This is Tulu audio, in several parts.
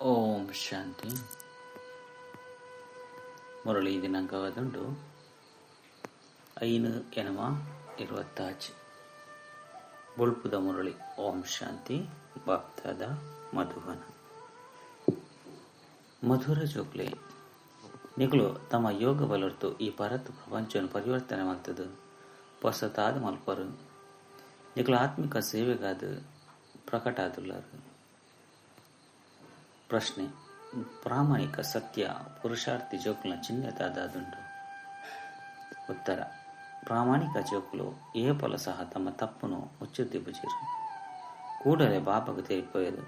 ಓಂ ಶಾಂತಿ. ಮುರಳಿ ದಿನಾಂಕವಾದುಂಡು 5/26. ಬೊಳ್ಪುದ ಮುರಳಿ. ಓಂ ಶಾಂತಿ. ಬಾಪ್ತಾದ ಮಧುವನ. ಮಧುರ ಜೋಕ್ಲೆ ನಿಕುಲು ತಮ್ಮ ಯೋಗ ಬಲರ್ತು ಈ ಪರತ್ ಪ್ರಪಂಚವನ್ನು ಪರಿವರ್ತನೆ ಮಲ್ತದು ಹೊಸತಾದ ಮಲ್ಪರು. ನಿಕುಲು ಆತ್ಮಿಕ ಸೇವೆಗಾದ ಪ್ರಕಟ ಆದುಲ್ಲರು. ಪ್ರಶ್ನೆ: ಪ್ರಾಮಾಣಿಕ ಸತ್ಯ ಪುರುಷಾರ್ಥಿ ಜೋಕುಲ ಚಿಹ್ನೆತಾದುಂಡು. ಉತ್ತರ: ಪ್ರಾಮಾಣಿಕ ಜೋಕುಲು ಏಪಲ ಸಹ ತಮ್ಮ ತಪ್ಪುನು ಮುಚ್ಚುತ್ತಿಪುಜೆರು, ಕೂಡಲೇ ಬಾಬಾಗ ತೆರಿಪೋಯರು.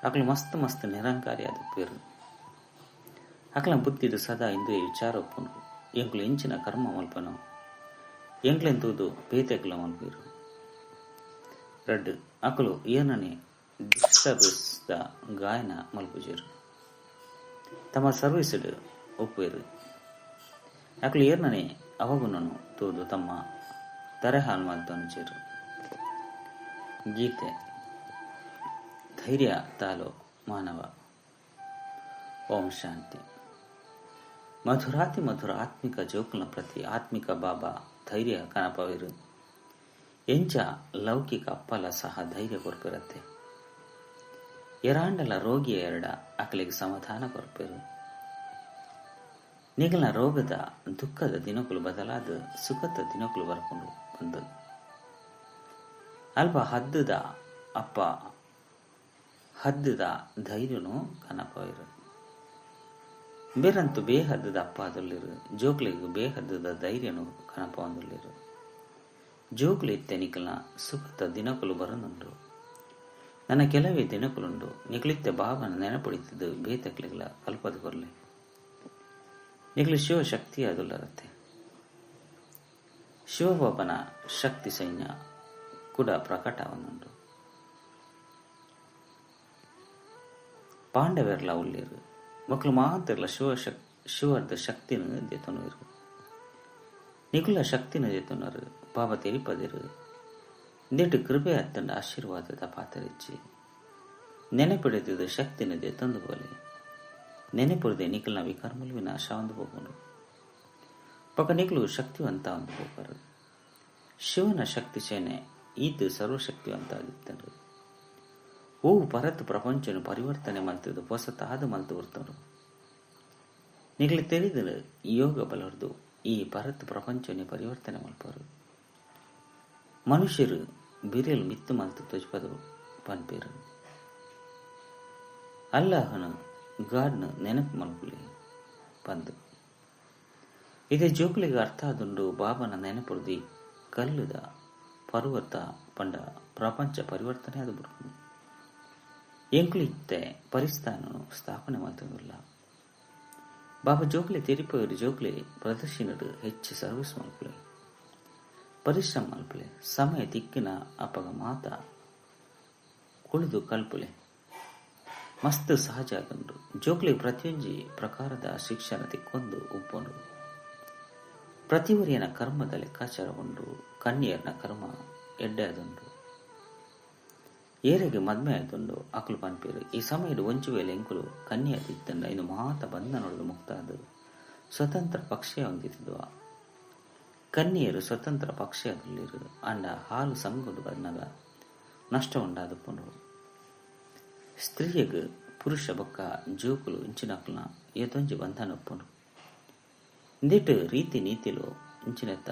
ಅಕಲು ಮಸ್ತ್ ಮಸ್ತ್ ನಿರಂಕಾರಿ ಆದುಪ್ಪೇರು. ಅಕಲ ಬುದ್ಧಿಡು ಸದಾ ಇಂದುವೆ ವಿಚಾರ ಒಪ್ಪುನು. ಎಂಕುಲು ಇಂಚಿನ ಕರ್ಮ ಮಲ್ಪನು, ಎಂಕ್ಲೆಂತೂದು ಬೇತೆಕುಲ ಮಲ್ಪೇರು. ರಡ್ಡು, ಅಕಲು ಏನನೆ ಡಿಸ್ಟರ್ಬೆನ್ಸ್ the ಗಾಯನ ಮಲ್ಪುಜೆರು, ತಮ್ಮ ಸರ್ವಿಸ್ಡ್ ಒಪ್ಪುವೆರು. ಅಕಲು ಏರ್ನನೆ ಅವಗುಣನು ತೂದು ತಮ್ಮ ತರೆಹಾಲ್ ಮಲ್ತೊನುಜೆರು. ಗೀತೆ: ಧೈರ್ಯ ತಾಲೋ ಮಾನವ. ಓಂ ಶಾಂತಿ. ಮಧುರಾತಿ ಮಧುರ ಆತ್ಮಿಕ ಜೋಕುಲ ಪ್ರತಿ ಆತ್ಮಿಕ ಬಾಬಾ ಧೈರ್ಯ ಕನಪವಿರು. ಎಂಚ ಲೌಕಿಕ ಅಪ್ಪಲ ಸಹ ಧೈರ್ಯ ಕೊರ್ಪಿರತ್ತೆ. ಎರಾಂಡಲ ರೋಗಿಯ ಎರಡ ಅಕಲಿಗೆ ಸಮಾಧಾನ ಕೊರ್ಪೆರು. ನಿಗಲ ರೋಗದ ದುಃಖದ ದಿನಕುಲು ಬದಲಾದ ಸುಖದ ದಿನಕುಲು ಬರ್ಕೊಂಡು ಬಂದು ಅಲ್ಪ ಹದ್ದದ ಅಪ್ಪ ಹದ್ದದ ಧೈರ್ಯನು ಕನಪವಿರು. ಬೇರಂತೂ ಬೇಹದ್ದದ ಅಪ್ಪ ಅದಲ್ಲಿರು. ಜೋಕ್ಲಿಗೆ ಬೇಹದ್ದದ ಧೈರ್ಯನು ಕನಪವಂದುಲ್ಲಿರು. ಜೋಕ್ಲು ಇತ್ತೆ ನಿಕಲ್ನ ಸುಖದ ದಿನಕುಲು ಬರನುಂಡು. ನನ್ನ ಕೆಲವೇ ದಿನಕುಲುಂಡು. ನಿಕಲಿತ್ತೆ ಬಾಬನ ನೆನಪುಡಿತಿದ್ದು ಬೇತಕ್ಲಿಗಳ ಕಲ್ಪದ ಕೊರ್ಲೆ. ನಿಕಲು ಶಿವ ಶಕ್ತಿ ಅದುಲ್ಲರತ್ತೆ. ಶಿವಬಾಬನ ಶಕ್ತಿ ಸೈನ್ಯ ಕೂಡ ಪ್ರಕಟವನ್ನುಂಡು. ಪಾಂಡವೆರ್ಲ ಉಳ್ಳೇರು. ಮಕ್ಕಳು ಮಾತಿರ್ಲ ಶಿವರ್ದ ಶಕ್ತಿನ ದೇತನುವರು. ನಿಕುಲ ಶಕ್ತಿನ ದೇತನರು ಬಾಬಾ ತೆರಿಪದಿರು. ಇಂದೆಟ್ಟು ಕೃಪೆ ಅತ್ತಂಡ ಆಶೀರ್ವಾದದ ಪಾತರಿಚ್ಚಿ ನೆನಪಿಡುತ್ತಿದ್ದ ಶಕ್ತಿನ ದೇತಂದು ಬೋಲೆ. ನೆನಪುರದೆ ನಿಕಲ್ನ ವಿಕರ್ಮಲು ವಿನಾಶ ಒಂದು ಹೋಗೋಣ. ಪಕ್ಕ ನಿಕಲು ಶಕ್ತಿವಂತ ಒಂದು ಹೋಗರು. ಶಿವನ ಶಕ್ತಿ ಸೇನೆ ಈತ ಸರ್ವಶಕ್ತಿವಂತ ಆಗಿತ್ತರು. ಓ ಪರತ್ ಪ್ರಪಂಚನು ಪರಿವರ್ತನೆ ಮಲ್ತದು ಹೊಸತಾದ ಮಲ್ತು ಬರ್ತರು. ನಿಗಲು ತಿಳಿದರು ಯೋಗ ಬಲರ್ದು ಈ ಪರತ್ ಪ್ರಪಂಚನೆ ಪರಿವರ್ತನೆ ಮಲ್ಪರು. ಮನುಷ್ಯರು ಬಿರಿಯಲು ಮಿತ್ತು ಮಲ್ತು ತೊಜ್ಪದು ಪನ್ಪೇರು. ಅಲ್ಲಾಹನು ಗಾಡ್ನ ನೆನಪು ಮಲ್ಪುಲಿ ಪಂದು. ಇದೇ ಜೋಕುಲಿಗೆ ಅರ್ಥ ಆದುಂಡು. ಬಾಬನ ನೆನಪುರ್ದಿ ಕಲ್ಲುದ ಪರ್ವತ ಪಂಡ ಪ್ರಪಂಚ ಪರಿವರ್ತನೆ ಅದು ಬಿಡ್ಕೊಂಡು ಎಂಕುಲಿತ್ತೆ ಪರಿಸ್ಥಾನನು ಸ್ಥಾಪನೆ ಮಾಡ್ತದಿಲ್ಲ. ಬಾಬಾ ಜೋಕ್ಲೆ ತೆರಿಪೋಯರು. ಜೋಕ್ಲೆ ಪ್ರದರ್ಶನಡು ಹೆಚ್ಚು ಸರ್ವಿಸ್ ಮಲ್ಪುಲೆ, ಪರಿಶ್ರಮ ಮಲ್ಪುಲೆ. ಸಮಯ ತಿಕ್ಕಿನ ಅಪಗ ಮಾತ ಕುಳಿದು ಕಲ್ಪುಲೆ. ಮಸ್ತ್ ಸಹಜ ಆದುಂಡು. ಜೋಕ್ಲೆ ಪ್ರತಿಯೊಂಜಿ ಪ್ರಕಾರದ ಶಿಕ್ಷಣ ತಿಕ್ಕೊಂದು ಉಪ್ಪುಂಡು. ಪ್ರತಿವರಿಯನ ಕರ್ಮದ ಲೆಕ್ಕಾಚಾರ ಉಂಡು. ಕನ್ಯರ್ನ ಕರ್ಮ ಎಡ್ಡೆ ಆದುಂಡು. ಏರೆಗೆ ಮದ್ಮೆ ಆಯ್ತುಂಡು ಅಕಲು ಪನ್ಪೇರು. ಈ ಸಮಯದ ಒಂಚು ವೇಳೆ ಎಂಕುಲು ಕನ್ಯೆ ಇತ್ತಂಡ ಇನ್ನು ಮಾತ ಬಂಧನೊಳದು ಮುಕ್ತ ಆದರು ಸ್ವತಂತ್ರ ಪಕ್ಷಿಯ ಹೊಂದಿದ್ದುವ. ಕನ್ಯೆಯರು ಸ್ವತಂತ್ರ ಪಕ್ಷಿಯಾದುಲ್ಲಿರು. ಅಂಡ ಹಾಲು ಸಂಗುಡು ಬಂದಾಗ ನಷ್ಟ ಉಂಡಾದ ಪುಂಡು. ಸ್ತ್ರೀಯಗ್ ಪುರುಷ ಬೊಕ್ಕ ಜೋಕುಲು ಇಂಚಿನಕುಲ್ನ ಏತೊಂಜಿ ಬಂಧನ ಉಪ್ಪುಂಡು. ಇಂದಿಟ್ಟು ರೀತಿ ನೀತಿಲು ಇಂಚಿನೆತ್ತ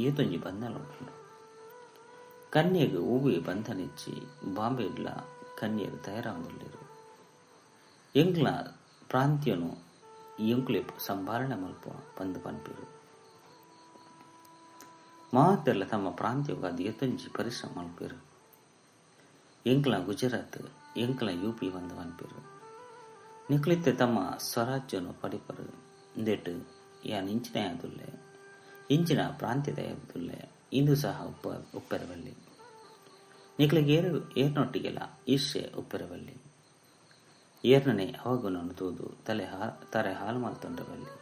ಏತೊಂಜಿ ಬಂಧನ ಉಪ್ಪುಂಡು. ಕನ್ಯೆಗೆ ಹೂವೆ ಬಂಧನ ಇಚ್ಚಿ ಬಾಂಬೆಡ್ಲ ಕನ್ಯರು ತಯಾರಾಗುಲ್ಲಿರು. ಎಂಕ್ಲ ಪ್ರಾಂತ್ಯನು ಎಂಕುಲೆ ಸಂಭಾಳನೆ ಮಲ್ಪ ಬಂದು ಪನ್ಪಿರು. ಮಾತೆಲ್ಲ ತಮ್ಮ ಪ್ರಾಂತ್ಯವಾದ ಏತೊಂಜಿ ಪರಿಶ್ರಮ ಮಲ್ಪೇರು. ಎಂಕ್ಲ ಗುಜರಾತ್ ಎಂಕ್ಲ ಯುಪಿ ಬಂದು ಪನ್ಪಿರು. ನಿಕ್ಲಿತ್ತೆ ತಮ್ಮ ಸ್ವರಾಜ್ಯನು ಪಡಿಪರು. ಇಂದೆಟ್ಟು ಯಾನ್ ಇಂಚಿನ ಆದುಲ್ಲೆ, ಇಂಚಿನ ಪ್ರಾಂತ್ಯದ ಆದುಲ್ಲೆ ಇಂದು ಸಹ ಉಪ್ಪೆರವಲ್ಲಿ. ನಿಕ್ಲಿಗೆ ಏರ್ನೊಟ್ಟಿಗೆಲ್ಲ ಈರ್ಷೆ ಉಪ್ಪೆರವಲ್ಲಿ. ಏರ್ನನೆ ಅವಗುಣವನ್ನು ತೂದು ತಲೆ ಹಾಲು ಮಲ್ತೊಂಡವಲ್ಲಿ.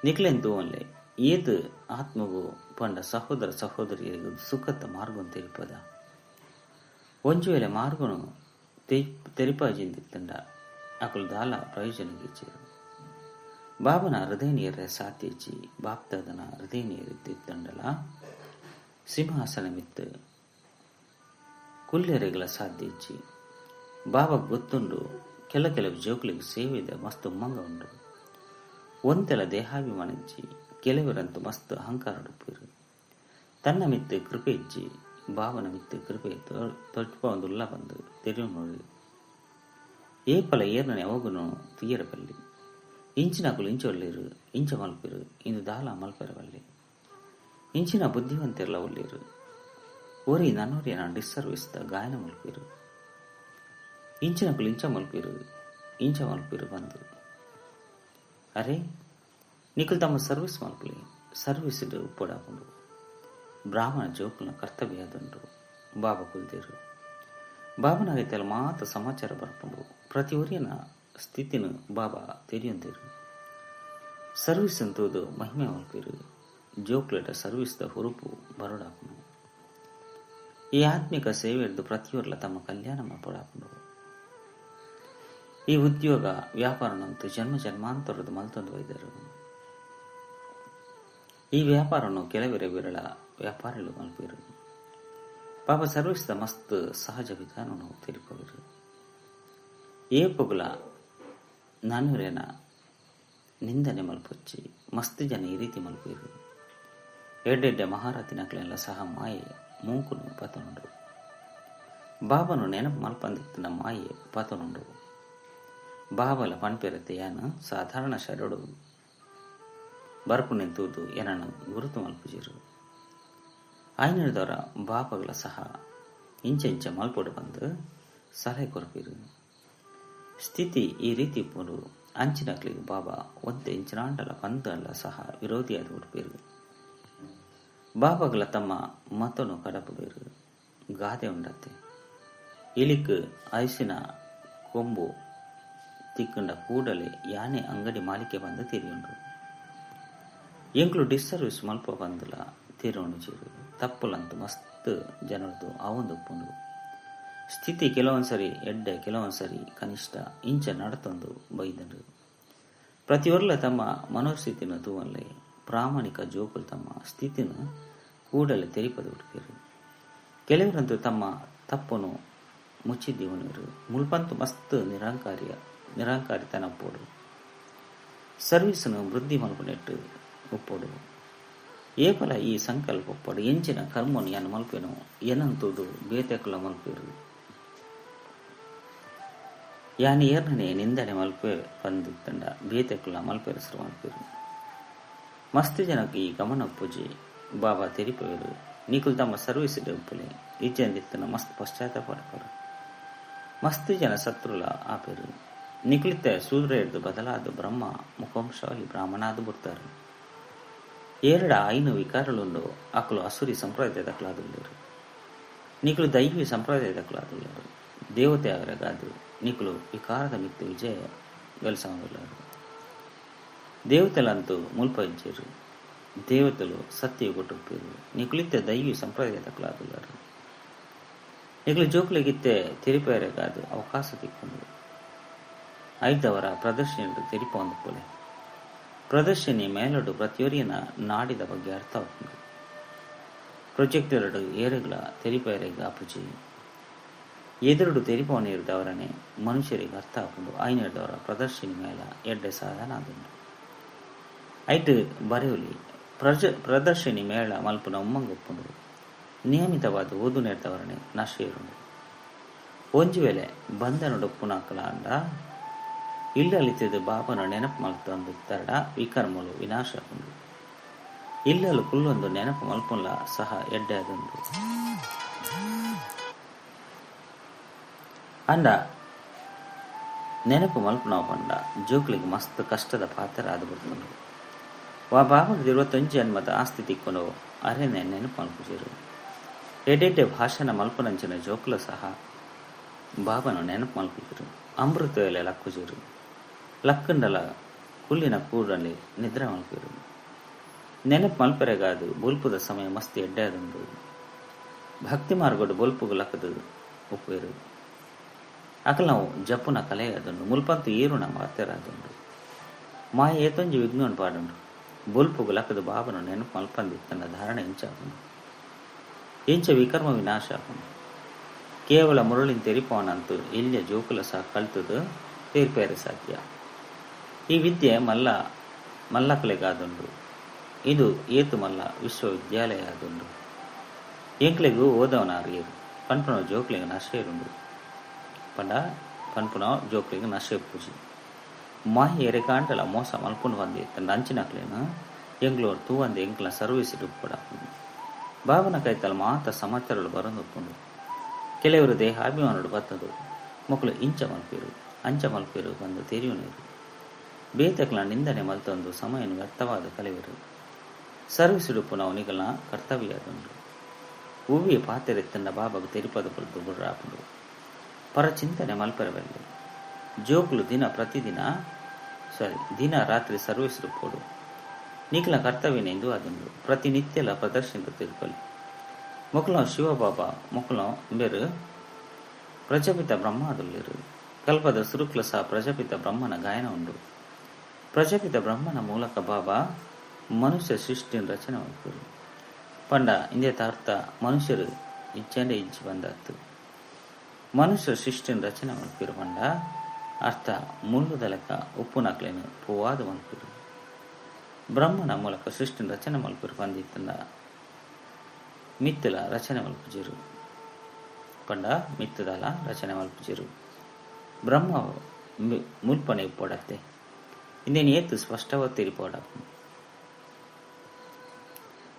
ನಿಕ್ಲೆನ್ ತೂವನ್ಲೆ ಏತು ಆತ್ಮಗು ಪಂಡ ಸಹೋದರ ಸಹೋದರಿಯರಿಗೂ ಸುಖದ ಮಾರ್ಗವನ್ನು ತಿಳಿಪದ. ಒಂಜು ವೇಳೆ ಮಾರ್ಗನು ತೆರಿಪಾಜಿಂದಿತ್ತಂಡ ಅಕುಲು ದಾಲ ಪ್ರಯೋಜನಗಿಚ್ಚರು. ಬಾಬನ ಹೃದಯ ನೀರ ಸಾತ್ಯಜಿ ಬಾಪ್ತಾದನ ಹೃದಯ ನೀರಿದ್ದಿತ್ತಂಡಲ ಸಿಂಹಾಸನ ಮಿತ್ತು ಕುಲ್ಲೆರೆಗಳ ಸಾಧ್ಯ ಇಜ್ಜಿ. ಬಾಬಾ ಗೊತ್ತುಂಡು ಕೆಲವು ಜೋಕುಲಿಗೆ ಸೇವೆದ ಮಸ್ತ್ ಉಮ್ಮಂಗ ಉಂಡು. ಒಂತೆಲ ದೇಹಾಭಿಮಾನ ಇಜ್ಜಿ. ಕೆಲವರಂತೂ ಮಸ್ತ್ ಅಹಂಕಾರ ಉಡುಪಿರು. ತನ್ನ ಮಿತ್ತು ಕೃಪೆ ಇಜ್ಜಿ, ಬಾಬನ ಮಿತ್ತು ಕೃಪೆ ತೊಟ್ಪೊಂದುಲ್ಲ ಬಂದು ತೆರಿಯು ನೋಡಿ. ಏಪಲ ಏರ್ನ ಯಾವಾಗನು ತೀಯರ ಬಲ್ಲಿ ಇಂಚಿನಕುಲು ಇಂಚೊಳ್ಳಿರು, ಇಂಚ ಮಲ್ಪಿರು, ಇಂದು ದಾಲ ಮಲ್ಪೆರವಲ್ಲಿ. ಇಂಚಿನ ಬುದ್ಧಿವಂತೆಲ್ಲ ಒಳ್ಳಿರು. ಒರಿ ನನ್ನೊರಿಯನ ಡಿಸ್ಸರ್ವಿಸ್ದ ಗಾಯನ ಮಲ್ಪಿರು. ಇಂಚಿನಕುಲು ಇಂಚ ಮಲ್ಪಿರು, ಇಂಚ ಮಲ್ಪಿರು ಬಂದು. ಅರೆ ನಿಕುಲು ತಮ್ಮ ಸರ್ವಿಸ್ ಮಲ್ಪಲಿ, ಸರ್ವಿಸ್ ಉಪ್ಪಡಾಪುಂಡು. ಬ್ರಾಹ್ಮಣ ಜೋಕುಲ್ನ ಕರ್ತವ್ಯ ಅದುಂಡು. ಬಾಬಾ ಕುಲ್ದಿರು. ಬಾಬನಾಗೈತೆಲ್ಲ ಮಾತ ಸಮಾಚಾರ ಬರ್ಪುಂಡು. ಪ್ರತಿ ಒರಿಯನ ಸ್ಥಿತಿನ ಬಾಬಾ ತೆರಿಯೊಂದಿರು. ಸರ್ವಿಸ್ ಅಂತದು ಮಹಿಮೆ ಮಲ್ಪಿರು. ಜೋಕ್ಲೆಟ ಸರ್ವಿಸ್ದ ಹುರುಪು ಬರೋಡಾಪುಂಡು. ಈ ಆತ್ಮಿಕ ಸೇವೆ ಹಿಡಿದು ಪ್ರತಿಯೊರ್ಲ ತಮ್ಮ ಕಲ್ಯಾಣ ಮಲ್ಪೊಡಾಪುಂಡು. ಈ ಉದ್ಯೋಗ ವ್ಯಾಪಾರನಂತೂ ಜನ್ಮ ಜನ್ಮಾಂತರದ ಮಲ್ತೊಂದು ಒಯ್ದರು. ಈ ವ್ಯಾಪಾರವನ್ನು ಕೆಲವರೆ ವಿರಳ ವ್ಯಾಪಾರಿಗಳು ಮಲ್ಪಿರು. ಪಾಪ ಸರ್ವಿಸ್ದ ಮಸ್ತ್ ಸಹಜ ವಿಧಾನವನ್ನು ತಿಳ್ಕೊವಿರು. ಏಪುಗುಲ ನಾನೂರೇನ ನಿಂದನೆ ಮಲ್ಪೊಚ್ಚಿ ಮಸ್ತ್ ಜನ ಈ ರೀತಿ ಮಲ್ಪಿರು. ಎಡ್ಡೆಡ್ಡೆ ಮಹಾರಥಿನಕ್ಲೆಲ್ಲ ಸಹ ಮಾಯೆ ಮೂಕುನು ಪತನುಂಡು. ಬಾಬನು ನೆನಪು ಮಲ್ಪಂದಿತ್ತಿನ ಮಾಯೆ ಪತನುಂಡು. ಬಾಬಲ ಪಣ್ಪೆರತೆ ಯಾನ ಸಾಧಾರಣ ಶರಡು ಬರ್ಪು ನಿಂತುವುದು ಏನನ್ನು ಗುರುತು ಮಲ್ಪುಜಿರು. ಆಯ್ನಿಡ್ದವರ ಬಾಪಗಳ ಸಹ ಇಂಚ ಇಂಚ ಮಲ್ಪೊಡು ಬಂದು ಸಲಹೆ ಕೊರಪಿರು. ಸ್ಥಿತಿ ಈ ರೀತಿ ಇಪ್ಪುಂಡು. ಅಂಚಿನಕ್ಲಿಗೆ ಬಾಬಾ ಒಂತೆ ಇಂಚಿನಾಂಡಲ ಪಂದಲ್ಲ ಸಹ ವಿರೋಧಿಯಾದ ಉಡುಪಿರು. ಬಾಬಾಗಳ ತಮ್ಮ ಮತನು ಕಡಪುಡಿರು. ಗಾದೆ ಉಂಡತ್ತೆ, ಇಲಿಕ್ ಐಸಿನ ಕೊಂಬು ತಿಕ್ಕಂಡ ಕೂಡಲೇ ಯಾನೆ ಅಂಗಡಿ ಮಾಲಿಕೆ ಬಂದು ತಿರಿಯುಂಡು. ಎಂಕ್ಲು ಡಿಸ್ಸರ್ವಿಸ್ ಮಲ್ಪ ಬಂದಲ ತಿರುಣು ಚೀರು. ತಪ್ಪುಲಂತು ಮಸ್ತ್ ಜನರದು ಆವೊಂದುಪ್ಪುಂಡು. ಸ್ಥಿತಿ ಕೆಲವೊಂದ್ಸರಿ ಎಡ್ಡೆ, ಕೆಲವೊಂದ್ಸರಿ ಕನಿಷ್ಠ ಇಂಚ ನಡತೊಂದು ಬೈದರು. ಪ್ರತಿಯೊರ್ಲ ತಮ್ಮ ಮನೋಸ್ಥಿತಿನ ತೂವಲ್ಲೇ ಪ್ರಾಮಾಣಿಕ ಜೋಕುಲು ತಮ್ಮ ಸ್ಥಿತಿನ ಕೂಡಲೇ ತೆರಿಪದು ಉಡುಪಿರು. ಕೆಲವರಂತೂ ತಮ್ಮ ತಪ್ಪನು ಮುಚ್ಚಿದ್ದೀವನಿರು. ಮುಲ್ಪಂತು ಮಸ್ತ್ ನಿರಂಕಾರಿತನ ಉಪ್ಪೋಡು. ಸರ್ವಿಸ್ನು ವೃದ್ಧಿ ಮಲ್ಪನೆಟ್ಟು ಉಪ್ಪೋಡು. ಏಪಲ ಈ ಸಂಕಲ್ಪ ಒಪ್ಪಡು. ಎಂಚಿನ ಕರ್ಮನು ಯಾನು ಮಲ್ಪೇನು ಏನಂತುದು ಬೇತೆಕುಲ ಮಲ್ಪಿರು. ಯಾನು ಏರ್ನೇ ನಿಂದನೆ ಮಲ್ಪೆ ಬಂದಿತ್ತಂಡ ಬೇತೆಕುಲ ಮಲ್ಪೆರಸರು ಮಲ್ಪಿರು. ಮಸ್ತ್ ಜನಕ್ಕೆ ಈ ಗಮನ ಪೂಜೆ ಬಾಬಾ ತೆರಿಪವರು. ನಿಕುಲು ತಮ್ಮ ಸರ್ವಿಸ್ ಉಪ್ಪುಲೆ ಇಜ್ಜಂದಿತ್ತನ ಮಸ್ತ್ ಪಶ್ಚಾತ್ತಾಪ ಪಡ್ಪರು. ಮಸ್ತ್ ಜನ ಸತ್ರುಲ ಆಪೇರು. ನಿಕುಲಿತ ಸೂದ್ರ ಹಿಡಿದು ಬದಲಾದ ಬ್ರಹ್ಮ ಮುಖವಂಶಾವಳಿ ಬ್ರಾಹ್ಮಣಾದು ಬಿಡ್ತಾರೆ. ಏರಡ ಐನು ವಿಕಾರಲುಂಡು. ಅಕಲು ಅಸುರಿ ಸಂಪ್ರದಾಯದಕ್ಲಾದುಳ್ಳರು. ನಿಕುಲು ದೈವಿ ಸಂಪ್ರದಾಯದಕ್ಲಾದುಳ್ಳರು. ದೇವತೆ ಅವರಗಾದು ನಿಕುಲು ವಿಕಾರದ ಮಿತ್ತು ವಿಜಯ ಗಳಿಸವುಳ್ಳರು. ದೇವತೆಲಂತೂ ಮುಲ್ಪ ಇಜ್ಜರು. ದೇವತೆಲು ಸತ್ಯಯುಗೊಟ್ಟುಪ್ಪಿರು. ನಿಕುಲಿತ್ತ ದೈವಿ ಸಂಪ್ರದಾಯದಕ್ಲಾದುಳ್ಳರು. ನಿಕುಲು ಜೋಕುಲಿಗಿತ್ತೆ ತೆರಿಪೇರೆಗಾದು ಅವಕಾಶ ತಿಕ್ಕೊಂಡು ಐದವರ ಪ್ರದರ್ಶನ ತೆರಿಪೊಂದು ಪೋಲೆ. ಪ್ರದರ್ಶಿನಿ ಮೇಲೊಡು ಪ್ರತಿಯೊರಿಯನ ನಾಡಿದ ಬಗ್ಗೆ ಅರ್ಥವಾಗುಂಡು. ಪ್ರೊಜೆಕ್ಟರ್ಡು ಏರುಗಳ ತೆರಿಪೇರೆಗ್ ಆಪುಜಿ. ಎದುರುಡು ತೆರಿಪೋನಿರ್ದವರನೆ ಮನುಷ್ಯರಿಗೆ ಅರ್ಥ ಆಪುಂಡು. ಐನಿರ್ದವರ ಪ್ರದರ್ಶಿನಿ ಮೇಲ ಎಡ್ಡೆ ಸಾಧನ ಆದುಂಡು. ಐಟ್ ಬರೆಯುಲಿ ಪ್ರದರ್ಶಿನಿ ಮೇಳ ಮಲ್ಪುನ ಉಮ್ಮಂಗೊಪ್ಪುಂಡು. ನಿಯಮಿತವಾದ ಓದು ನೆಡ್ದವರನೆ ನಶೇರುಂಡು. ಒಂಜಿ ವೇಳೆ ಬಂಧನಡೊಪ್ಪುನಾಕಲ ಅಂಡ ಇಲ್ಲಲಿತ್ತಿದ್ದು ಬಾಬನ ನೆನಪು ಮಲ್ತೊಂದು ತರಡ ವಿಕರ್ಮಲು ವಿನಾಶ ಆಪುಂಡು. ಇಲ್ಲಲು ಕುಲ್ಲೊಂದು ನೆನಪು ಮಲ್ಪುನ್ಲ ಸಹ ಎಡ್ಡೆ ಆದುಂಡು. ಅಂಡ ನೆನಪು ಮಲ್ಪುನವು ಪಂಡ ಜೋಕ್ಲಿಗೆ ಮಸ್ತ್ ಕಷ್ಟದ ಪಾತ್ರ ಆದು ಬರ್ತುಂಡು. ವಾ ಬಾಬಗ 21 ಜನ್ಮದ ಆಸ್ತಿ ತಿಕ್ಕೊಂಡು ಅರೆನೆ ನೆನಪು ಮಲ್ಪುಜೆರು. ಎಡೆಡ್ಡೆ ಭಾಷಣ ಮಲ್ಪುನಂಚಿನ ಜೋಕುಲು ಸಹ ಬಾಬನ ನೆನಪು ಮಲ್ಪುಜೆರು. ಅಮೃತ ವೇಳೆ ಲಕ್ಕುಜೆರು. ಲಕ್ಕಂಡಲ ಕುಲ್ಲಿನ ಕೂಡಲಿ ನಿದ್ರೆ ಮಲ್ಪೆರು. ನೆನಪು ಮಲ್ಪೆರೆಗಾದು ಬೊಲ್ಪುದ ಸಮಯ ಮಸ್ತ್ ಎಡ್ಡೆ ಆದುಂಡು. ಭಕ್ತಿ ಮಾರ್ಗಡು ಬೊಲ್ಪುಗು ಲಕ್ಕದು ಉಪ್ಪೇರು. ಅಕಲ್ನವು ಜಪ್ಪುನ ಕಲೆ ಆದುಂಡು ಮುಲ್ಪಂತು ಏರುನ ಮಾತೆರಾದುಂಡು ಮಾಯ ಏತೊಂಜಿ ವಿಘ್ನವನ್ನು ಪಾಡುಂಡು ಬೊಲ್ಪುಗು ಲಕ್ಕದ ಬಾಬನು ನೆನಪು ಮಲ್ಪಂದಿತ್ತನ ಧಾರಣೆ ಇಂಚಾಪುಂಡು ಇಂಚ ವಿಕರ್ಮ ವಿನಾಶ ಆಪುಂಡು ಕೇವಲ ಮುರಳಿನ ತೆರಿಪವನಂತು ಎಲ್ಯ ಜೋಕುಲ ಸಹ ಕಲ್ತದು ತೇರ್ಪೇರೆ ಸಾಧ್ಯ. ಈ ವಿದ್ಯೆ ಮಲ್ಲಕಲೆಗಾದುಂಡು. ಇದು ಏತು ಮಲ್ಲ ವಿಶ್ವವಿದ್ಯಾಲಯ ಆದುಂಡು. ಎಂಕ್ಲೆಗೂ ಓದವನಾರಿಯರು ಪನ್ಪುನ ಜೋಕ್ಲೆಗ್ ನಶೆ ಇರುಂಡು ಪಂಡ ಪನ್ಪುನ ಜೋಕ್ಲೆಗ್ ನಶೆ ಪೂಜಿ ಮಾಯಿ ಎರೆಕಾಂಟಲ ಮೋಸ ಮಲ್ಪುಂಡು ಬಂದಿ ತನ್ನ ಅಂಚಿನಕ್ಲೇನು ಎಂಗ್ಲೋರ್ ತೂವಂದೆ ಎಂಕ್ಲ ಸರ್ವಿಸ್ ಇಡುಪಡಾಪುಂಡು. ಬಾಬನ ಕೈತಲ್ ಮಾತ ಸಮಾಚಾರಗಳು ಬರೊಂದುಪ್ಪುಂಡು. ಕೆಲವರು ದೇಹಾಭಿಮಾನುಡು ಬತ್ತದು ಮೊಕುಲು ಇಂಚ ಮಲ್ಪೇರು ಅಂಚ ಮಲ್ಪೇರು ಬಂದು ತೆರಿಯುನೇರು. ಬೇತಕ್ಲ ನಿಂದನೆ ಮಲ್ತೊಂದು ಸಮಯನು ವ್ಯರ್ಥವಾದ ಕಲೆವರು. ಸರ್ವಿಸ್ ಇಡುಪ್ಪುನವು ನಿಗಲ್ನ ಕರ್ತವ್ಯ ಆದುಂಡು. ಉವ್ವಿಯ ಪಾತೆರೆತ್ತಂಡ ಬಾಬಾಗ ತೆರಿಪದ ಪೊಲ್ತು ಬುಡ್ರಾಪುಂಡು. ಪರಚಿಂತನೆ ಮಲ್ಪೆರಬಲ್ಲೆ. ಜೋಕುಲು ದಿನ ರಾತ್ರಿ ಸರ್ವಿಸ್ ಇಡುಪ್ಪೊಡು. ನಿಕ್ಲ ಕರ್ತವ್ಯನ ಎಂದು ಆದುಂಡು. ಪ್ರತಿನಿತ್ಯಲ ಪ್ರದರ್ಶನ ತಿರುಪಲಿ. ಮೊಕುಲ ಶಿವಬಾಬಾ ಮೊಕುಲ ಬೇರು ಪ್ರಜಾಪಿತ ಬ್ರಹ್ಮಾದುಲ್ಲೇರು. ಕಲ್ಪದ ಸುರುಕ್ಲ ಸಹ ಪ್ರಜಾಪಿತ ಬ್ರಹ್ಮನ ಗಾಯನ ಉಂಡು. ಪ್ರಜಾಪಿತ ಬ್ರಹ್ಮನ ಮೂಲಕ ಬಾಬಾ ಮನುಷ್ಯ ಸೃಷ್ಟಿನ ರಚನೆ ಮಲ್ಪುರು. ಪಂಡ ಇಂದೇತ ಅರ್ಥ ಮನುಷ್ಯರು ಇಚ್ಚಂಡೆ ಇಜ್ಜಿ ಬಂದಾತು. ಮನುಷ್ಯ ಸೃಷ್ಟಿನ ರಚನೆ ಮಲ್ಪಿರು ಪಂಡ ಅರ್ಥ ಮುಳ್ಳುದ ಲೆಕ್ಕ ಉಪ್ಪುನಕ್ಲೇನು ಪೂವಾದ ಮಲ್ಪಿರು. ಬ್ರಹ್ಮನ ಮೂಲಕ ಸೃಷ್ಟಿನ ರಚನೆ ಮಲ್ಪಿರು ಪಂದಿತ್ತಂಡ ಮಿತ್ತಲ ರಚನೆ ಮಲ್ಪುಜಿರು. ಪಂಡ ಮಿತ್ತದಲ ರಚನೆ ಮಲ್ಪುಜಿರು. ಬ್ರಹ್ಮ ಮುಲ್ಪನೆ ಉಪ್ಪೊಡತ್ತೆ. ಇಂದೇನು ಏತು ಸ್ಪಷ್ಟವಾದ ತೆರಿಪೋಡ.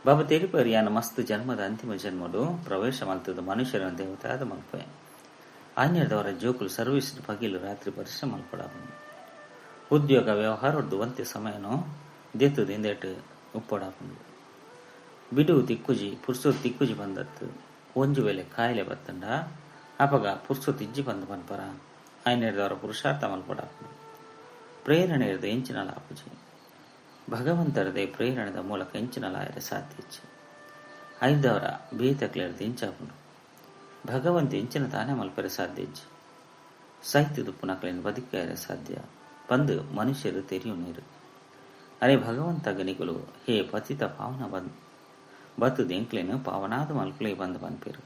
ಬಾಬಾ ತೆರಿಪರು ಯಾನ ಮಸ್ತ್ ಜನ್ಮದ ಅಂತಿಮ ಜನ್ಮಡು ಪ್ರವೇಶ ಮಲ್ತದ ಮನುಷ್ಯರ ದೇವತೆ ಆದ ಮಲ್ಪೆ. ಆನ್ಯದವರ ಜೋಕುಲು ಸರ್ವಿಸ್ ಪಗಿಲು ರಾತ್ರಿ ಪರಿಶ್ರಮ ಮಲ್ಪಡಾಪುಂಡು. ಉದ್ಯೋಗ ವ್ಯವಹಾರದ್ದು ಒಂತೆ ಸಮಯನು ದೇತದ ಹಿಂದೆಟ್ ಉಪ್ಪೊಡಾಪುಂಡು. ಬಿಡುವು ತಿಕ್ಕುಜಿ ಪುರ್ಸೊತ್ತು ತಿಕ್ಕುಜಿ ಬಂದತ್ತು. ಒಂಜಿ ವೇಳೆ ಕಾಯಿಲೆ ಬತ್ತಂಡ ಅಪಗ ಪುರ್ಸೊತ್ತು ಇಜ್ಜಿ ಬಂದು ಪನ್ಪರ. ಆಯ್ನೆರ್ದವರ ಪುರುಷಾರ್ಥ ಮಲ್ಪಡಾಪುಂಡು. ಪ್ರೇರಣೆ ಇರದ ಎಂಚಿನಲ ಆಪುಜಿ. ಭಗವಂತರದೇ ಪ್ರೇರಣೆದ ಮೂಲಕ ಎಂಚಿನಲ ಆಯರೆ ಸಾಧ್ಯ ಇಜ್ಜಿ. ಐದವರ ಬೇತಕ್ಲೆರ್ದ ಇಂಚಾಪುಂಡು. ಭಗವಂತ ಎಂಚಿನ ತಾನೇ ಮಲ್ಪರೆ ಸಾಧ್ಯ ಇಜ್ಜಿ. ಸಾಹಿತ್ಯದ ಪುನಕ್ಲೇನು ಬದುಕಾಯರೆ ಸಾಧ್ಯ ಪಂದು ಮನುಷ್ಯರು ತೆರಿಯು ನೀರು. ಅರೆ ಭಗವಂತ ಗಣಿಗಳು ಹೇ ಪತಿತ ಪಾವನ ಬಂದ್ ಬತ್ತದ ಎಂಕ್ಲೇನು ಪಾವನಾದ ಮಲ್ಪಲೆ ಬಂದು ಪನ್ಪೇರು.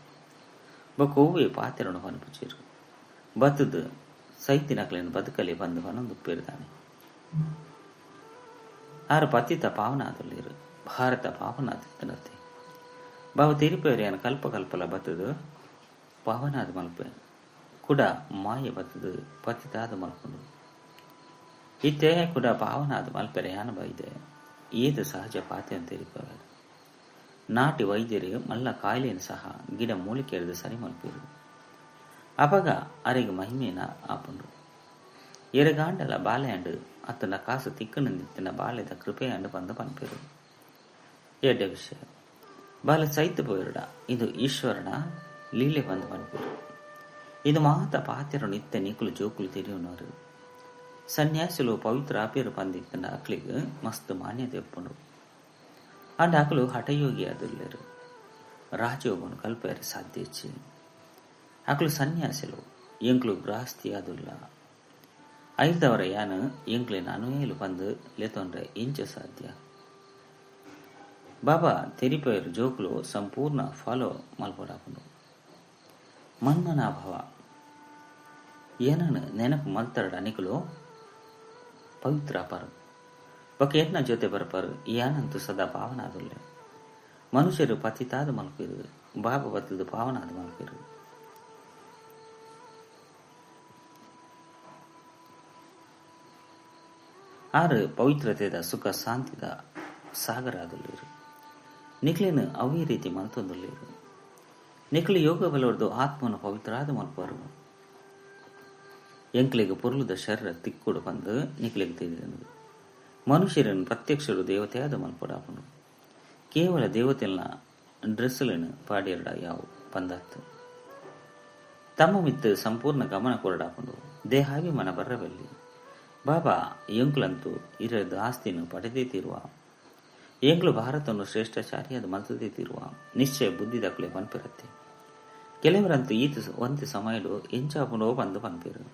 ಬೊಕ್ಕ ಒವ್ವೇ ಪಾತೆರನು ಪನ್ಪುಚೇರು. ಬತ್ತದ ಸೈತಿನಕ್ಲೇನು ಬದುಕಲೆ ಬಂದು ಪನೊಂದುಪ್ಪೇರುದಾನೆ. ಆರು ಪತಿತ ಪಾವನಾದುಲ್ಲೇರು. ಭಾರತ ಪಾವನಾದಿತ್ತನತ್ತೆ. ಬಾವ ತೆರಿಪೇರಿಯಾನ ಕಲ್ಪ ಕಲ್ಪಲ ಬತ್ತದ ಪಾವನಾದ ಮಲ್ಪೆ. ಕುಡ ಮಾಯ ಬತ್ತದ ಪತಿತಾದ ಮಲ್ಪುಂಡು. ಇತ್ತೆ ಕುಡ ಪಾವನಾದ ಮಲ್ಪೆರೆ ಯಾನ ಬೈದೆ ಏದು ಸಹಜ ಪಾತೆ ಅಂತ ತೆರಿಪೇರು. ನಾಟಿ ವೈದ್ಯರು ಮಲ್ಲ ಕಾಯಿಲೆಯನ್ನು ಸಹ ಗಿಡ ಮೂಲಿಕೆ ಎಳೆದು ಸರಿ ಮಲ್ಪೇರು. ಅಪಗ ಅರೆಗೆ ಮಹಿಮೇನ ಆಪುಂಡು. ಎರೆಗಾಂಡಲ ಬಾಲೆಂಡು ಅತ್ತನ ಕಾಸು ತಿಕ್ಕನಂದಿತ್ತಿನ ಬಾಲೆದ ಕೃಪೆಯಂಡು ಬಂದು ಪನ್ಪೇರು. ಎಡ್ಡೆ ವಿಷಯ ಬಾಲೆ ಸೈತು ಪೋಯಿರಡ ಇದು ಈಶ್ವರನ ಲೀಲೆ ಬಂದು ಪನ್ಪೇರು. ಇದು ಮಾತ ಪಾತೆರು ನಿತ್ಯ ನಿಕುಲು ಜೋಕುಲು ತೆರಿಯುನವರು. ಸನ್ಯಾಸಿಲು ಪವಿತ್ರ ಆಪೇರು ಪಂದಿತ್ತನ ಅಕ್ಲಿಗೆ ಮಸ್ತ್ ಮಾನ್ಯತೆ ಉಪ್ಪುಂಡು. ಅಂಡ ಅಕಲು ಹಠಯೋಗಿ ಆದುಲ್ಲೇರು. ರಾಜಯೋಗನು ಕಲ್ಪೇರೆ ಸಾಧ್ಯ ಇಚ್ಚಿ. ಅಕಲು ಸನ್ಯಾಸಿಲು ಎಂಕ್ಲು ಗೃಹಸ್ಥಿ ಆದುಲ್ಲ. ಐದವರ ಯಾನು ಎಂಕ್ಲಿನ ಅನುಯಲು ಬಂದು ಲೇತೊಂಡ್ರೆ ಇಂಚ ಸಾಧ್ಯ. ಬಾಬಾ ತೆರಿಪೇರು ಜೋಕುಲು ಸಂಪೂರ್ಣ ಫಾಲೋ ಮಲ್ಪಡಾಪುಂಡು. ಮನ್ಮನಾಭವ ಏನನ್ನು ನೆನಪು ಮಲ್ತರಡ ನಿಕುಲು ಪವಿತ್ರ ಅಪಾರು. ಬೊಕ ಎನ್ನ ಜೊತೆ ಬರ್ಪಾರು ಯಾನಂತೂ ಸದಾ ಪಾವನಾದುಲ್ಲೆ. ಮನುಷ್ಯರು ಪತಿತಾದ ಮಲ್ಪೇರು. ಬಾಬಾ ಬತ್ತದ ಪಾವನಾದ ಮಲ್ಪೇರು. ಆರು ಪವಿತ್ರತೆದ ಸುಖ ಶಾಂತಿದ ಸಾಗರ ಆದುಲ್ಲೇರು. ನಿಕ್ಲೇನು ಅವೇ ರೀತಿ ಮಲ್ತೊಂದುಲ್ಲೇರು. ನಿಕ್ಲು ಯೋಗ ಬಲವರ್ದು ಆತ್ಮನು ಪವಿತ್ರಾದ ಮಲ್ಪರು. ಎಂಕ್ಲೆಗ್ ಪೊರ್ಲುದ ಶರೀರ ತಿಕ್ಕೊಡು ಪಂದ್ ನಿಕ್ಲೆಗ್ ತಿಳಿದಂದು. ಮನುಷ್ಯರನ್ನು ಪ್ರತ್ಯಕ್ಷರು ದೇವತೆಯಾದ ಮಲ್ಪಡಾಪುಂಡು. ಕೇವಲ ದೇವತೆಲ್ನ ಡ್ರೆಸ್ಲೆನ್ ಪಾಡಿಯರಡ ಯಾವು ಪಂದಾತ್ತು. ತಮ್ಮ ಮಿತ್ತು ಸಂಪೂರ್ಣ ಗಮನ ಕೊರಡಾಪುಂಡು. ದೇಹಾಭಿಮಾನ ಬರ್ರಬಲ್ಲಿ. ಬಾಬಾ ಎಂಕ್ಲಂತೂ ಇರದ ಆಸ್ತಿಯನ್ನು ಪಡೆದೇ ತೀರುವ. ಎಂಕ್ಲು ಭಾರತವನ್ನು ಶ್ರೇಷ್ಠಾಚಾರಿಯಾದ ಮಲ್ತದೇ ತೀರುವ ನಿಶ್ಚಯ ಬುದ್ಧಿದಾಕಲೆ ಪನ್ಪಿರತ್ತೆ. ಕೆಲವರಂತೂ ಈತ ಒಂತೆ ಸಮಯಡು ಎಂಚಾಪುಂಡೋ ಪಂದು ಪನ್ಪೇರು.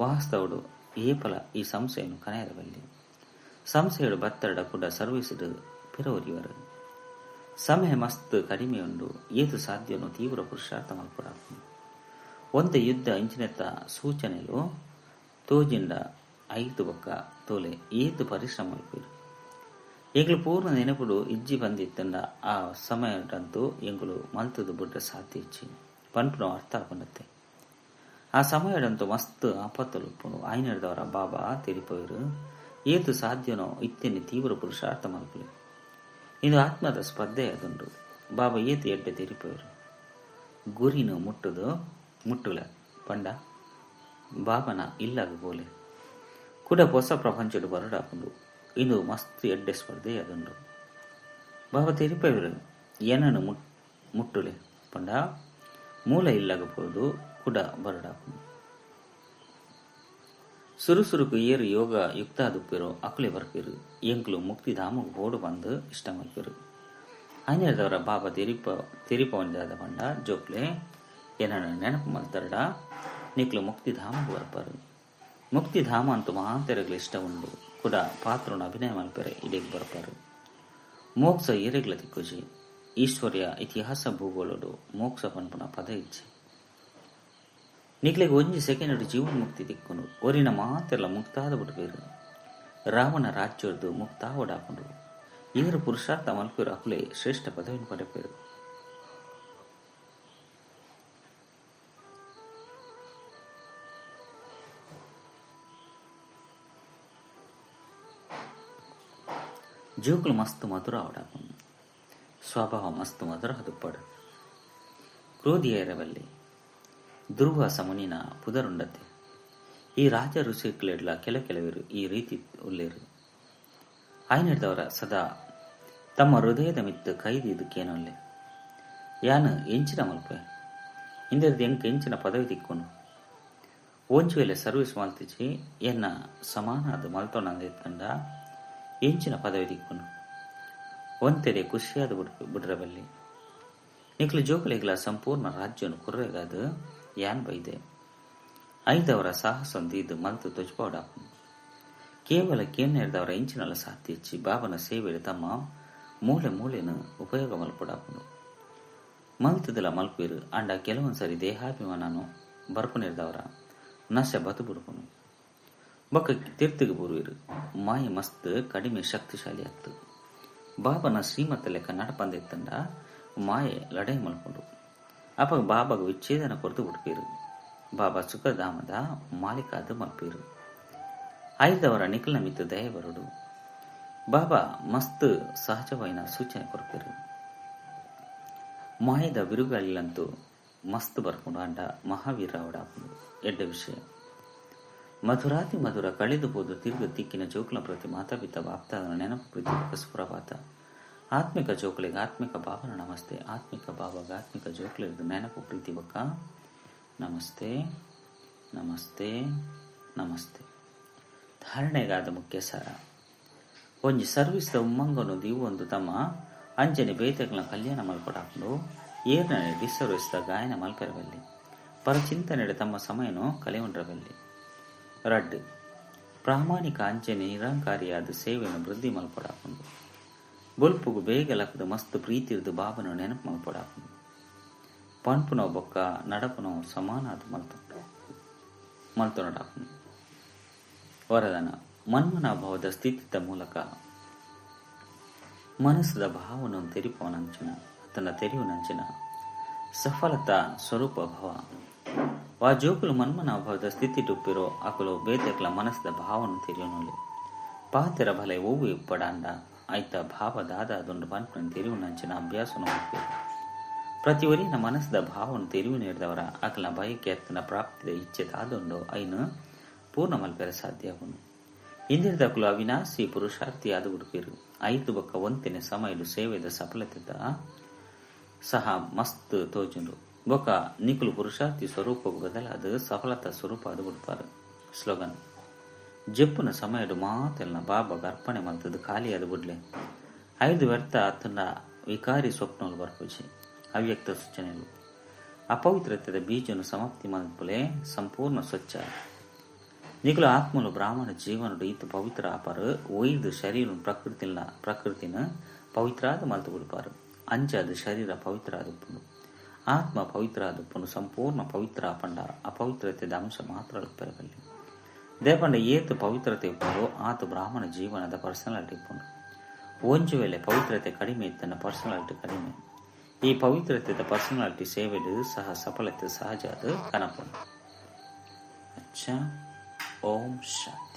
ವಾಸ್ತವಡು ಏಪಲ ಈ ಸಂಶಯನು ಕನೆಯರಬಲ್ಲಿ. ಸಂಶಯಡು ಬತ್ತಡ ಕೂಡ ಸರ್ವಿಸ್ಡ್ ಪಿರವರಿವರು. ಸಮಯ ಮಸ್ತ್ ಕಡಿಮೆ ಉಂಡು. ಏತು ಸಾಧ್ಯನು ತೀವ್ರ ಪುರುಷಾರ್ಥ ಮಲ್ಪಡಾಪುಂಡು. ಒಂತೆ ಯುದ್ಧ ಇಂಚಿನೆತ್ತ ಸೂಚನೆಲು ತೋಜಿಂಡ ಐದು ಬೊಕ್ಕ ತೋಲೆ ಏತು ಪರಿಶ್ರಮ ಮಲ್ಪೇರು. ಎಂಗ್ಲು ಪೂರ್ಣ ನೆನಪುಡು ಇಜ್ಜಿ ಬಂದಿತ್ತಂಡ ಆ ಸಮಯಡಂತೂ ಎಂಗುಲು ಮಲ್ತದು ಬುಡ್ಡ ಸಾಧ್ಯ ಇಜ್ಜಿ ಪನ್ಪುನ ಅರ್ಥ ಆಪುಂಡತ್ತೆ. ಆ ಸಮಯಡಂತೂ ಮಸ್ತ್ ಆಪತ್ತಲು ಉಪ್ಪುಂಡು. ಆಯ್ನೆಡ್ದವರ ಬಾಬಾ ತೆರಿಪೋಯರು ಏತು ಸಾಧ್ಯನೋ ಇತ್ತೆನೆ ತೀವ್ರ ಪುರುಷಾರ್ಥ ಮಲ್ಪುಲೆ. ಇದು ಆತ್ಮದ ಸ್ಪರ್ಧೆ ಅದುಂಡು. ಬಾಬಾ ಏತು ಎಡ್ಡೆ ತೆರಿಪೋಯರು. ಗುರಿನು ಮುಟ್ಟುದು ಮುಟ್ಟುಲ ಪಂಡ ಬಾಬನ ಇಲ್ಲಾಗ ಬೋಲೆ ಕೂಡ ಹೊಸ ಪ್ರಪಂಚಡು ಬರಡಾಪುಂಡು. ಇದು ಮಸ್ತ್ ಎಡ್ಡೆ ಸ್ಪರ್ಧೆ ಅದುಂಡು. ಬಾಬಾ ತೆರಿಪೋಯರು ಏನನ್ನು ಮುಟ್ಟುಲೆ ಪಂಡ ಮೂಲ ಇಲ್ಲಾಗ ಪೋದು ಕೂಡ ಬರಡಾಪುಂಡು. ಸುರುಸುರುಕು ಏರು ಯೋಗ ಯುಕ್ತ ದುಪ್ಪಿರು ಅಕುಲೆ ಬರ್ಪಿರು. ಎಂಕ್ಲು ಮುಕ್ತಿಧಾಮకు ಪೋಡು ಬಂದು ಇಷ್ಟ ಮಲ್ಪಿರು. ಆಯ್ನೆಡ್ದವರ ಬಾಬಾ ತೆರಿಪವನ್ದಾದ ಪಂಡ ಜೋಕ್ಲೆ ಏನನ್ನ ನೆನಪು ಮಲ್ತರಡ ನಿಕ್ಲು ಮುಕ್ತಿಧಾಮకు ಬರ್ಪಾರು. ಮುಕ್ತಿಧಾಮ ಅಂತೂ ಮಹಾಂತರಗಳು ಇಷ್ಟ ಉಂಡು. ಕೂಡ ಪಾತ್ರನ ಅಭಿನಯ ಮಲ್ಪೆರೆ ಇಡೆಗ್ ಬರ್ಪಾರು. ಮೋಕ್ಷ ಏರೆಗ್ಲ ತಿಕ್ಕುಜಿ. ಈಶ್ವರ್ಯ ಇತಿಹಾಸ ಭೂಗೋಳಡು ಮೋಕ್ಷ ಪನ್ಪುನ ಪದ ಇಜ್ಜಿ. ನಿಕ್ಲೆಗ್ ಒಂಜಿ ಸೆಕೆಂಡ್ ಜೀವನ ಮುಕ್ತಿ ತಿಕ್ಕುನು. ಒರಿನ ಮಾತೆಲ್ಲ ಮುಕ್ತಾದ ಬಿಡ್ಬೇರು. ರಾವಣ ರಾಜ್ಯದ್ದು ಮುಕ್ತಾವಡಾಪುಂಡು. ಏರು ಪುರುಷಾರ್ಥ ಮಲ್ಪೇರು ಅಕುಲೆ ಶ್ರೇಷ್ಠ ಪದವಿಯನ್ನು ಪಡೆಪೇರು. ಜೋಕುಲು ಮಸ್ತ್ ಮಧುರ ಅವಡಾಪುಂಡು. ಸ್ವಭಾವ ಮಸ್ತ್ ಮಧುರ ಹದುಪ್ಪಡು. ಕ್ರೋಧಿಯರವಲ್ಲಿ ದುರ್ವಾಸ ಮುನಿನ ಪುದರುಂಡತೆ. ಈ ರಾಜ ಋಷಿಕ್ಲೆಡ್ಲ ಕೆಲ ಕೆಲವರು ಈ ರೀತಿ ಉಲ್ಲೇರು. ಆಯ್ನೆಡ್ದವರ ಸದಾ ತಮ್ಮ ಹೃದಯದ ಮಿತ್ತು ಕೈದಿದ್ದು ಕೇನೊಲ್ಲೆ. ಯಾನು ಎಂಚಿನ ಮಲ್ಪೆ ಇಂದರ್ದು ಎಂಕ್ ಎಂಚಿನ ಪದವಿ ತಿಕ್ಕೊನು. ಒಂಜಿ ವೇಳೆ ಸರ್ವಿಸ್ ಮಲ್ತಿಚಿ ಎನ್ನ ಸಮಾನ ಅದು ಮಲ್ತೊಂಡ ಎತ್ತಂಡ ಎಂಚಿನ ಪದವಿ ತಿಕ್ಕೊನು. ಒಂತೆಡೆ ಖುಷಿಯಾದ ಬಿಡ್ರಬಲ್ಲಿ. ನಿಕ್ಲು ಜೋಕುಲೆಗ್ಲ ಸಂಪೂರ್ಣ ರಾಜ್ಯನು ಕುರ್ರೆಗಾದ ಯಾನ್ ಬೈದೆ. ಐದವರ ಸಾಹಸೊಂದು ಮಲ್ತು ತೊಜ್ಪೋಡಾಪುಂಡು. ಕೇವಲ ಕೇನ್ನೆಡ್ದವರ ಇಂಚಿನಲ ಸಾಧ್ಯ ಇಚ್ಚಿ ಬಾಬನ ಸೇವೆಡು ತಮ್ಮ ಮೂಲೆ ಮೂಲೆನು ಉಪಯೋಗ ಮಲ್ಪಡಾಪುಂಡು. ಮಲ್ತದಲ ಮಲ್ಪೇರು. ಅಂಡ ಕೆಲವೊಂದ್ಸರಿ ದೇಹಾಭಿಮಾನನು ಬರ್ಪುನೆಡ್ದವರ ನಶ ಬತು ಬುಡ್ಪುನು. ಬೊಕ್ಕ ತಿರ್ತಿಗೆ ಬೂರುವಿರು. ಮಾಯ ಮಸ್ತ್ ಕಡಿಮೆ ಶಕ್ತಿಶಾಲಿ ಆಗ್ತು. ಬಾಬನ ಶ್ರೀಮತ ಲೆಕ್ಕ ನಡಪಂದೆತ್ತಂಡ ಮಾಯೆ ಲಡೈ ಮಲ್ಪುಂಡು. ಅಪ್ಪ ಬಾಬಾಗ ವಿಚ್ಛೇದನ ಕೊರತು ಬಿಡ್ಪೇರು. ಬಾಬಾ ಸುಖಧಾಮದ ಮಾಲೀಕಾದ ಮಲ್ಪೇರು. ಐದವರ ನಿಖಲ ಮಿತ್ತು ದಯ ಬರುಡು. ಬಾಬಾ ಮಸ್ತ್ ಸಹಜವಾಯಿನ ಸೂಚನೆ ಕೊರ್ಪೇರು. ಮಾಯದ ಬಿರುಗಾಳಿಲಂತೂ ಮಸ್ತ್ ಬರ್ಪುಂಡು. ಅಂಡ ಮಹಾವೀರ ಅವಡಾಪುಂಡು. ಎಡ್ಡ ವಿಷಯ. ಮಧುರಾತಿ ಮಧುರ ಕಳೆದು ಹೋದು ತಿರುಗು ತಿಕ್ಕಿನ ಜೋಕುಲ ಪ್ರತಿ ಮಾತಾಪಿತ ಬಾಪ್ತಾದ ನೆನಪು ಪ್ರೀತಿ ಸುಪ್ರಭಾತ. ಆತ್ಮಿಕ ಜೋಕುಲಿಗೆ ಆತ್ಮಿಕ ಬಾಬನ ನಮಸ್ತೆ. ಆತ್ಮಿಕ ಬಾಬಾಗ ಆತ್ಮಿಕ ಜೋಕುಲಿಗೆ ನೆನಪು ಪ್ರೀತಿ ಬಕ್ಕ ನಮಸ್ತೆ ನಮಸ್ತೆ ನಮಸ್ತೆ. ಧಾರಣೆಗಾದ ಮುಖ್ಯ ಸಾರ. ಒಂಜಿ ಸರ್ವಿಸ್ದ ಉಮ್ಮಂಗನು ಒಂದು ತಮ್ಮ ಅಂಜನೆ ಬೇತಗಳ ಕಲ್ಯಾಣ ಮಲ್ಪಡಾಪುಂಡು. ಏರ್ನಡೆ ಡಿಸ್ಸರ್ವಿಸ್ದ ಗಾಯನ ಮಲ್ಪೆರಬಲ್ಲಿ. ಪರಚಿಂತನೆಡೆ ತಮ್ಮ ಸಮಯನು ಕಲೆಯುಂಡ್ರಬಲ್ಲಿ. ರಡ್ಡು ಪ್ರಾಮಾಣಿಕ ಅಂಚನೆ ನಿರಂಕಾರಿಯಾದ ಸೇವೆಯನ್ನು ವೃದ್ಧಿ ಮಲ್ಪಡಾಪುಂಡು. ಬೊಲ್ಪುಗು ಬೇಗ ಲಕ್ಕದ ಮಸ್ತ್ ಪ್ರೀತಿರ್ದು ಬಾಬನು ನೆನಪು ಮಲ್ಪಡಾಪುಂಡು. ಪನ್ಪುನೋ ಬೊಕ್ಕ ನಡಪುನೋ ಸಮಾನ ಅದು ಮಲ್ತೊನಡಾಪುಂಡು. ವರದಾನ. ಮನ್ಮನಾಭಾವದ ಸ್ಥಿತಿತ ಮೂಲಕ ಮನಸ್ಸದ ಭಾವವನ್ನು ತೆರಿಪವನಂಚಿನ ತನ್ನ ತೆರೆಯುವನಂಚಿನ ಸಫಲತಾ ಸ್ವರೂಪ ಭವ. ವಾ ಜೋಕುಲು ಮನ್ಮನಾಭಾವದ ಸ್ಥಿತಿ ಟುಪ್ಪಿರೋ ಅಕುಲು ಬೇತೆಕ್ಲ ಮನಸ್ಸದ ಭಾವವನ್ನು ತೆರೆಯುವನಲ್ಲಿ. ಪಾತೆರ ಬಲೆ ಓವು ಇಪ್ಪಡಾಂಡ ಆಯ್ತ ಭಾವ ದಾದ ಅದೊಂದು ಪನ್ಪನ ತೆರೆಯುವನಂಚಿನ ಅಭ್ಯಾಸವನ್ನು ಮಲ್ಪೇರು. ಪ್ರತಿಯೊರಿನ ಮನಸ್ಸದ ಭಾವವನ್ನು ತೆರಿವು ನೀಡಿದವರ ಅಕಲ ಬಯಕೆ ಅತ್ತನ ಪ್ರಾಪ್ತಿದ ಇಚ್ಛೆ ತಾದೊಂಡು ಐನು ಪೂರ್ಣ ಮಲ್ಪೆರ ಸಾಧ್ಯವನ್ನು. ಇಂದಿರದಕುಲು ಅವಿನಾಶಿ ಪುರುಷಾರ್ಥಿ ಆದ ಉಡುಪಿರು. ಐದು ಬೊಕ್ಕ ಒಂತಿನ ಸಮಯಲು ಸೇವೆದ ಸಫಲತೆದ ಸಹ ಮಸ್ತ್ ತೋಜುಂಡು. ಬೊಕ್ಕ ನಿಕುಲು ಪುರುಷಾರ್ಥಿ ಸ್ವರೂಪకు ಬದಲಾದ ಸಫಲತಾ ಸ್ವರೂಪ ಅದು ಬಿಡ್ಪಾರು. ಸ್ಲೋಗನ್. ಜಪ್ಪುನ ಸಮಯಡು ಮಾತೆಲ್ಲ ಬಾಬಾಗ ಅರ್ಪಣೆ ಮಲ್ತದ್ದು ಖಾಲಿಯಾದ ಬುಡ್ಲೆ. ಐದು ವ್ಯರ್ಥ ಅತ್ತನ ವಿಕಾರಿ ಸ್ವಪ್ನಗಳು ಬರ್ಪುಜಿ. ಅವ್ಯಕ್ತ ಸೂಚನೆಗಳು. ಅಪವಿತ್ರತೆದ ಬೀಜೊನು ಸಮಾಪ್ತಿ ಮಲ್ಪುಲೆ ಸಂಪೂರ್ಣ ಸ್ವಚ್ಛ. ನಿಕುಲು ಆತ್ಮಲು ಬ್ರಾಹ್ಮಣ ಜೀವನಡು ಈತ್ ಪವಿತ್ರ ಆಪರು ಒಯ್ದು ಶರೀರ ಪ್ರಕೃತಿನ ಪವಿತ್ರಾದ ಮಲ್ತು ಬಿಡ್ಪಾರು. ಅಂಚಾದ ಶರೀರ ಪವಿತ್ರ ಆದುಪ್ಪುಂಡು, ಆತ್ಮ ಪವಿತ್ರ ಆದುಪ್ಪುಂಡು. ಸಂಪೂರ್ಣ ಪವಿತ್ರ ಪಂಡ ಅಪವಿತ್ರತೆದ ಅಂಶ ಮಾತ್ರ ಉಪ್ಪೆರಬಲ್ಲಿ. ದೇಪಂಡ ಏತು ಪವಿತ್ರತೆ ಉಪ್ಪುಂಡು ಆತ ಬ್ರಾಹ್ಮಣ ಜೀವನದ ಪರ್ಸನಾಲಿಟಿ ಉಪ್ಪುಂಡು. ಒಂಜಿ ವೇಳೆ ಪವಿತ್ರತೆ ಕಡಿಮೆ ಇತ್ತನ ಪರ್ಸನಾಲಿಟಿ ಕಡಿಮೆ. ಈ ಪವಿತ್ರತೆದ ಪರ್ಸನಾಲಿಟಿ ಸೇವೆಡು ಸಹ ಸಫಲತೆ ಸಹಜ ಅದು ಕನಪುಂಡು. ಅಚ್ಚಾ, ಓಂ ಶಾಂತಿ.